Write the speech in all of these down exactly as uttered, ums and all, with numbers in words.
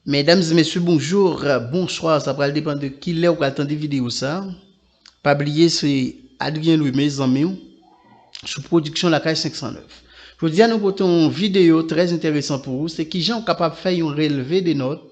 Medam e mesye, bonjou, bonswa. Sa pral depann de kilè ou pral tande videyo sa. Pa bliye, se Adrien Louis, mezanmi, sou Pwodiksyon Lakay senk san nèf. Jodi a, nou pote yon videyo trè enteresan pou ou. Se kijan ou kapab fè yon relve de nòt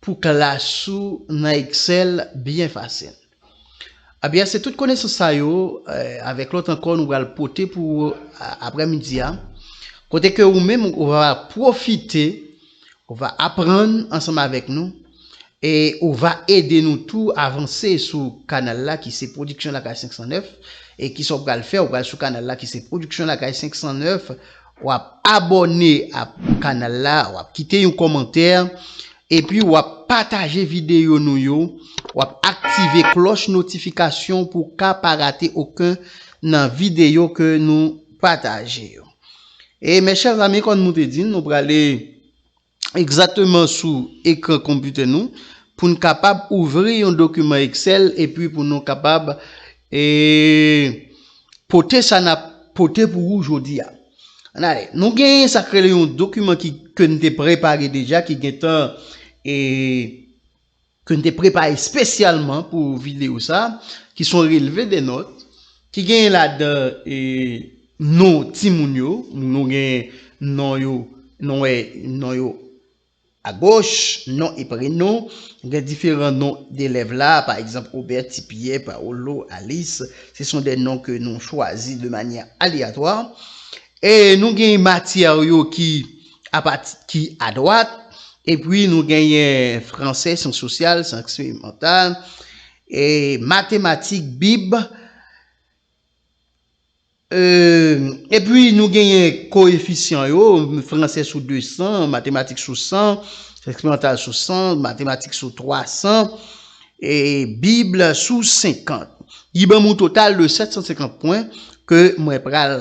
pou klas ou nan Excel byen fasil. Ebyen, se tout konesans sa yo, eh, avèk lòt ankò, nou pral pote pou ou, a-, aprèmidi a. Kote ke ou menm, ou va pwofite, ou va aprann ansanm avèk nou, e ou va ede nou tou avanse sou kanal la ki se Pwodiksyon Lakay senk san nèf. E kisa w pral fè? Ou pral sou kanal la ki se Pwodiksyon Lakay senk san nèf, w ap abòne a kanal la, w ap kite yon kòmantè, epi w ap pataje videyo nou yo, w ap aktive klòch notifikasyon pou w ka pa rate okenn nan videyo ke nou pataje yo. E mes chers amis, kòm nou te di, nou prale egzakteman sou ekran konpitè nou pou n kapab ouvri yon dokiman Excel epi pou nou kapab, e, pote sa n ap pote pou ou jodi a. Ann ale. Nou gen sa k rele yon dokiman ki, ke n te prepare deja, ki gentan, e, ke n te prepare espesyalman pou videyo sa, ki se yon relve de nòt, ki gen ladan, e, non timoun yo, nou gen non yo, nou wè non yo agoch, non e prenon, gen diferan non delèv la, pa egzanp, Robert, Tipiyè, Paolo, Alice, ce sont des noms que nous choisis de manière aléatoire. E nou gen matyè yo ki apati, ki adwat, epi nou genyen fransè, syans sosyal, syans eksperimantal, e matematik, bib, e, epi nou genyen koefisyan yo, fransè sou de san, matematik sou san, syans eksperimantal sou san, matematik sou twa san, e bib sou senkant. Li ban m yon total de sèt san senkant pwen ke mwen pral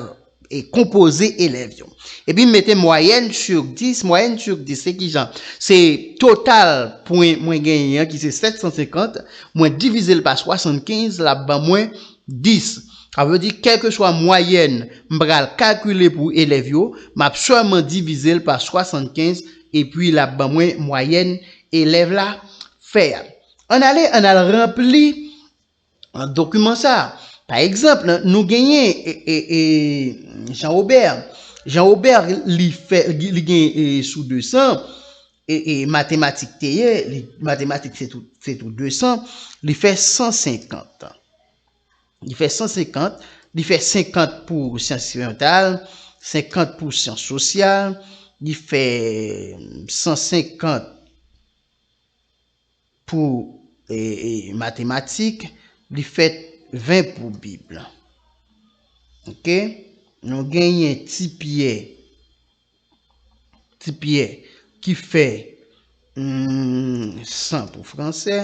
e konpoze elèv yo. Epi m mete mwayèn sur dis. Mwayèn sur dis, se kijan? Se total pwen mwen genyen an, ki se sèt san senkant, mwen divize l pa swasannkenz, l ap ban mwen dis. Sa vle di, kèlkeswa mwayèn m pral kalkile pou elèv yo, m ap sèlman divize l pa swasannkenz, epi l ap ban mwen mwayèn elèv la fè a. Ann ale, ann al ranpli an dokiman sa. Pa egzanp, nou genyen, e, e, e, Jean Robert. Jean Robert, li fè, li gen, e, sou de san, e, e, matematik te ye, li, matematik se tou, se tou de san, li fè san senkant. Li fè san senkant, li fè senkant pou syans eksperimantal, senkant pou syans sosyal, li fè san senkant pou, e, e, matematik, li fè ven pou bib. Oke? Nou genyen Tipiyè, Tipiyè ki fè, hmm, san pou fransè,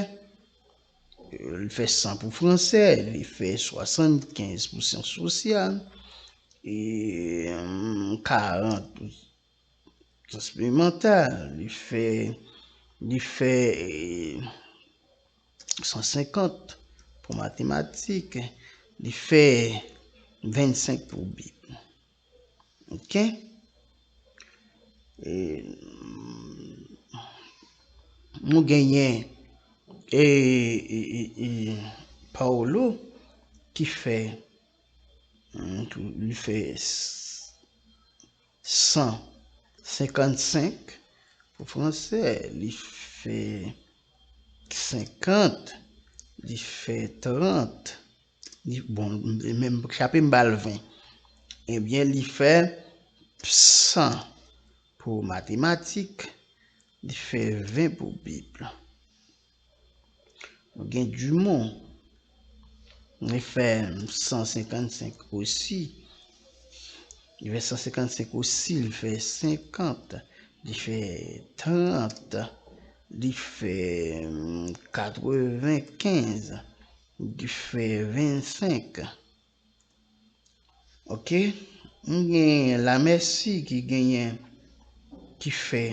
li fè san pou fransè, li fè swasannkenz pou syans sosyal, e, hmm, karant pou syans eksperimantal, li fè, li fè, e, san senkant pou matematik, li fè vennsenk pou bib. Oke? E, nou genyen, e, e, e, e, Paolo ki fè, hmm, li fè s-, san senkannsenk pou fransè, li fè senkant, li fè trant, li, bon, menm chape m ba l ven. Ebyen, li fè san pou matematik, li fè ven pou bib. Nou gen Dumont, li fè san senkannsenk osi. Li fè san senkannsenk osi, li fè senkant, li fè trant, li fè, hmm, katrevenkenz, li fè vennsenk. Oke? Nou gen Lamèsi ki genyen, ki fè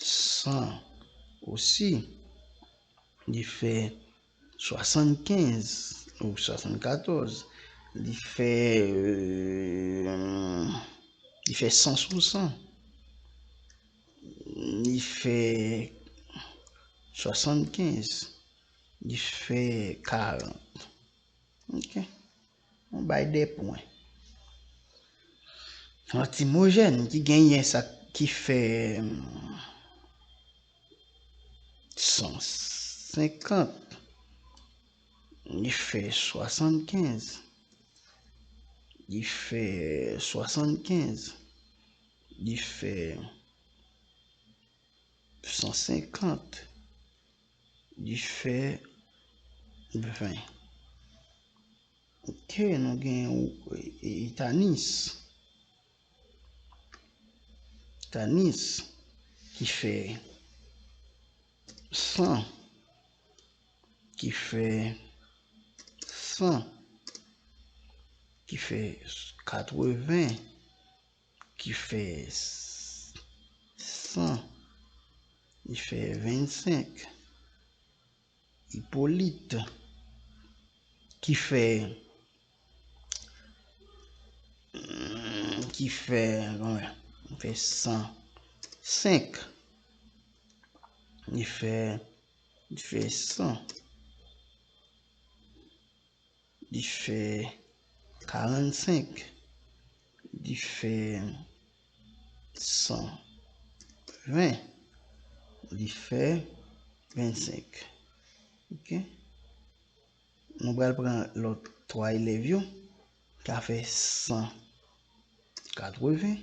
san osi. Li fè swasannkenz ou swasannkatòz. Li fè, euh, li fè san sou san. Li fè swasannkenz, li fè karant. Ok. Nou bay de pwen. Lantimojèn ki genyen sa ki fè, hmm, san senkant, li fè swasannkenz, li fè swasannkenz, li fè san senkant, li fè ven. Ok, nou gen, e, e, Tanis. Tanis ki fè san, ki fè san, ki fè katreven, ki fè s-, san, li fè vennsenk. Ipolit, ki fè, ki fè, konbyen? Li fè san senk. Li fè, li fè san. Li fè karannsenk. Li fè san ven. Li fè vennsenk. Ok. Nou pral pran lòt twa elèv yo. Ka fè san katreven.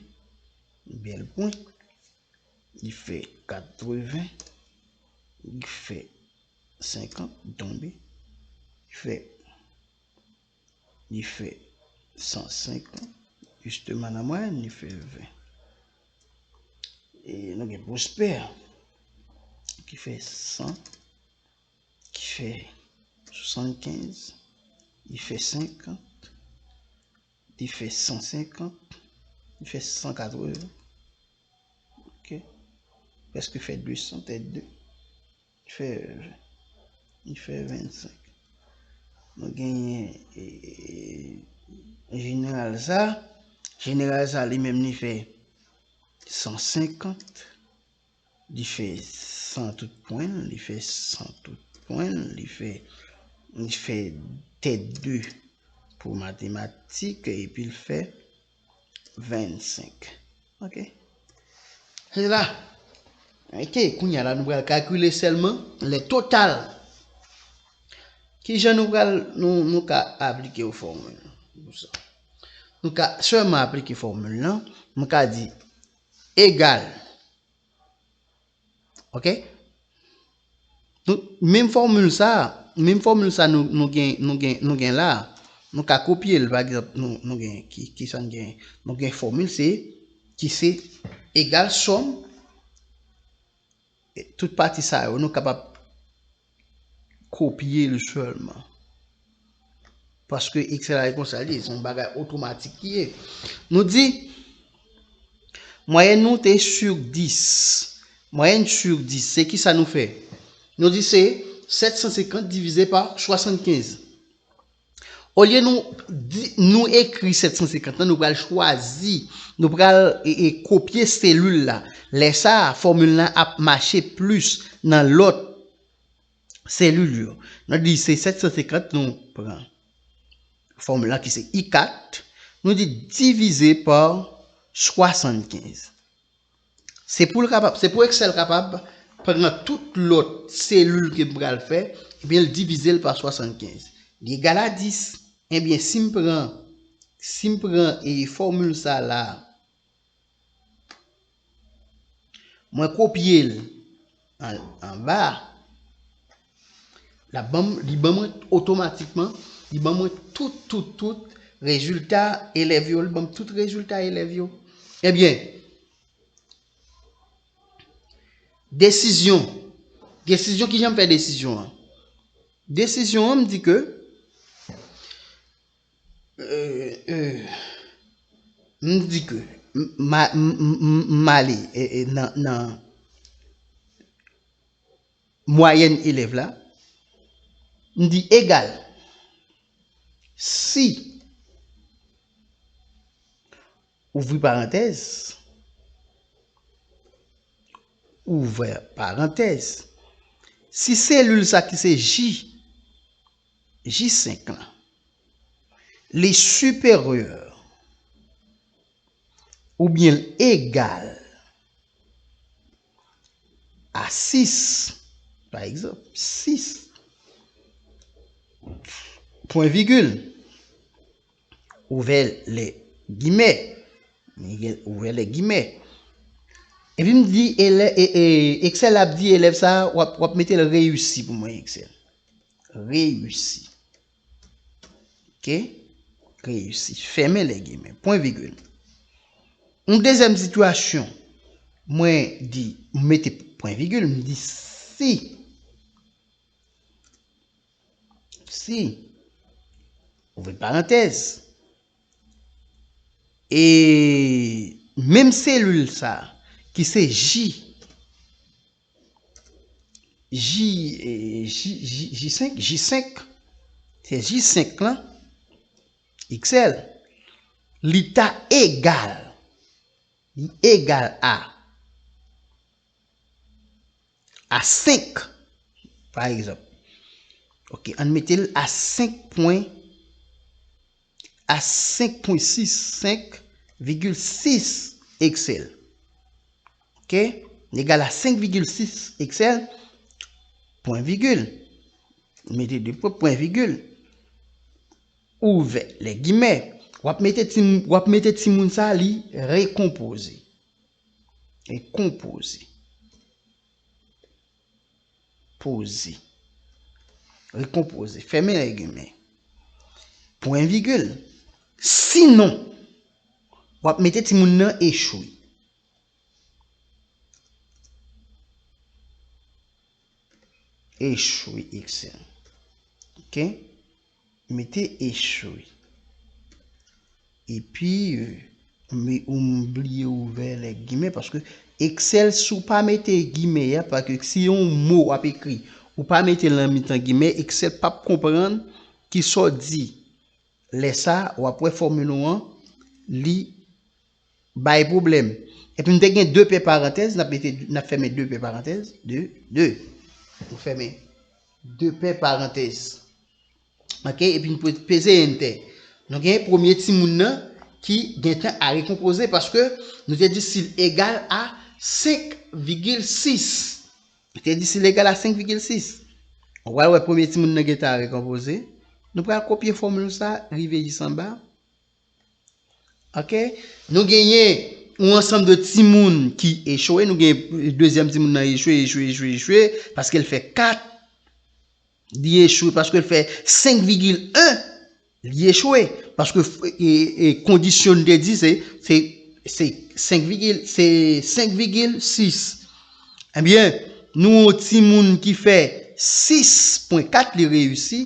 Bèl pwen. Li fè katreven. Li fè senkant, tonbe. Li fè, li fè san senkant. Jisteman, nan mwayèn, li fè ven. E nou gen Pwospè, ki fè san, ki fè swasannkenz, li fè senkant, li fè san senkant, li fè san katreven. Ok. Prèske fè de san, tèt de. Li fè, li fè vennsenk. Nou genyen, e, e, jeneral sa. Jeneral sa, li menm, li fè san senkant. Li fè san tout pwen l, li fè san tout pwen l, li fè, li fè tèt de pou matematik, epi l fè vennsenk. Ok. Se la. Ok, kounye a la, nou pral kalkile sèlman lè total. Kijan nou pral, nou, nou ka aplike yon fòmil pou sa? Nou ka sèlman aplike fòmil lan, nou ka di egal. Ok? Nou, menm fòmil sa, menm fòmil sa nou, nou gen, nou gen, nou gen la, nou ka kopye l, pa egzanp, nou, nou gen, ki, ki sa n gen? Nou gen fòmil se, ki se egal sòm, e tout pati sa yo, nou kapab kopye l sèlman. Paske Excel la e konsa li ye, se yon bagay otomatik ki ye. Nou di, mwayèn nou te sur dis. Mwayèn sur dis, se kisa nou fè? Nou di se sèt san senkant divize pa swasannkenz. Olye nou di, nou ekri sèt san senkant lan, nou pral chwazi, nou pral, e, e, kopye selil la. Lè sa a, fòmil lan ap mache plis nan lòt selil yo. Nou di se sèt san senkant, nou pran fòmil la ki se I kat, nou di divize pa swasannkenz. Se pou l kapab, se pou Excel kapab pran tout lòt selil ke m pral fè, ebyen l divize l pa swasannkenz. Li egal a dis. Ebyen, si m pran, si m pran, e, fòmil sa la, mwen kopye l an, anba, l ap ban m, li ban mwen otomatikman, li ban mwen tout, tout, tout rezilta elèv yo, li ban m tout rezilta elèv yo. Ebyen, desizyon. Desizyon, kijan m fè desizyon an? Desizyon an, m di ke, euh, euh, m di ke m, m, m, m, m ale, e, e, nan, nan mwayèn elèv la, m di egal, si, ouvri parantèz, ouvè parantèz. Si selil sa ki se J, J senk lan, li siperyè oubyen l egal a sis, pa egzanp, sis, pwen vigil, ouvè lè gimè, ouvè lè gimè. Epi m di, elè-, e, e, Excel ap di elèv sa a, w ap, w ap mete l reyisi pou mwen, Excel. Reyisi. Oke? Reyisi. Fèmen lè gimè. Pwen vigil. Yon dezyèm sitiyasyon, mwen di, m mete pwen vigil, m di si, si, ouvri parantèz, e menm selil sa, ki se J, J, e, J, J, J senk, J senk, se J senk lan, Excel, li ta egal, li egal a, a senk, pa egzanp. Oke, ann mete l a senk pwen, a senk pwen sis, senk vigil sis, Excel. Oke? Egal a senk vigil sis, Excel, pwen vigil. Mete de pwen, pwen vigil. Ouvè lè gimè. W ap mete ti, w ap mete timoun sa, li rekonpoze. Rekonpoze. Poze. Rekonpoze. Fèmen lè gimè. Pwen vigil. Sinon, w ap mete timoun nan echwe. Echwe Excel. Oke? Mete echwe. Epi, e, m, ou m bliye ouvè lè gimè, paske Excel, si w pa mete gimè a, paske si yon mo w ap ekri, ou pa mete l nan mitan gimè, Excel p ap konprann ki sa w di. Lè sa, w ap wè fòmil ou an, li bay pwoblèm. Epi m te gen de pè parantèz, n ap mete, n ap fèmen de pè parantèz, de, de. Nou fèmen de pè parantèz. Oke, epi n pe-, peze Enter. Nou gen premye timoun nan ki gentan a rekonpoze paske nou te di si l egal a senk vigil sis. Nou te di si l egal a senk vigil sis. Ou pral wè premye timoun nan gentan a rekonpoze. Nou pral kopye fòmil sa, rive jis anba. Oke? Nou genyen yon ansanm de timoun ki echwe. Nou gen dezyèm timoun nan echwe, echwe, echwe, echwe, paske l fè kat. Li echwe paske l fè senk vigil en, li echwe. Paske, e, e, kondisyon n te di se, se, se senk vigil, se senk vigil sis. Ebyen, nou yon timoun ki fè sis pwen kat, li reyisi.